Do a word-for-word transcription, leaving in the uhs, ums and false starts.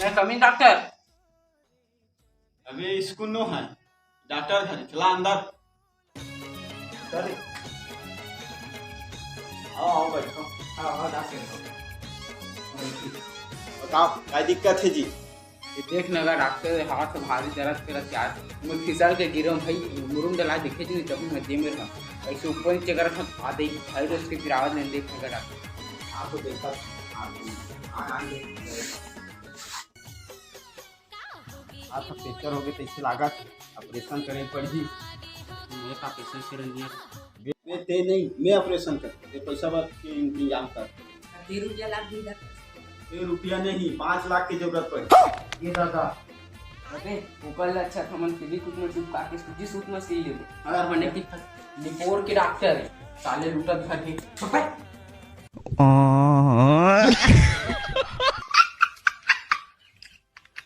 मैं कमी डॉक्टर। अबे स्कूल नो है, डॉक्टर घर चला अंदर। चल। आओ, आओ, बैठो। हाँ, हाँ, डॉक्टर। बताओ, का दिक्कत है जी? ये देख ना गा डॉक्टर, हाथ भारी दर्द करत यार। मैं फिसल के गिरो भाई, मुरुम डला दिखे जी, जब मैं दे मेरे, ऐसे ऊपर नीचे करत हूँ, आ दे, भाई रोज के गिरावत नहीं देख ना गा डॉक्टर। आपको देखा, आप, हाँ, हाँ, देख। आप फ्रैक्चर हो गए तो इससे लागत ऑपरेशन करे पड़ जी। मैं का ऑपरेशन करे नहीं। बे, बे, ते नहीं, मैं ऑपरेशन कर, ते पैसा बात के इंतजाम कर। तीन रुपया लाख दी दा। ये रुपया नहीं, पाँच लाख की जरूरत पड़े। ये दादा, अबे ओकर ले अच्छा हमन फेविक्विक में चिपका के सूजी सूत में सी लेबो। हाँ। अगर बने की निपोर के डॉक्टर है, साले लूटत घर के।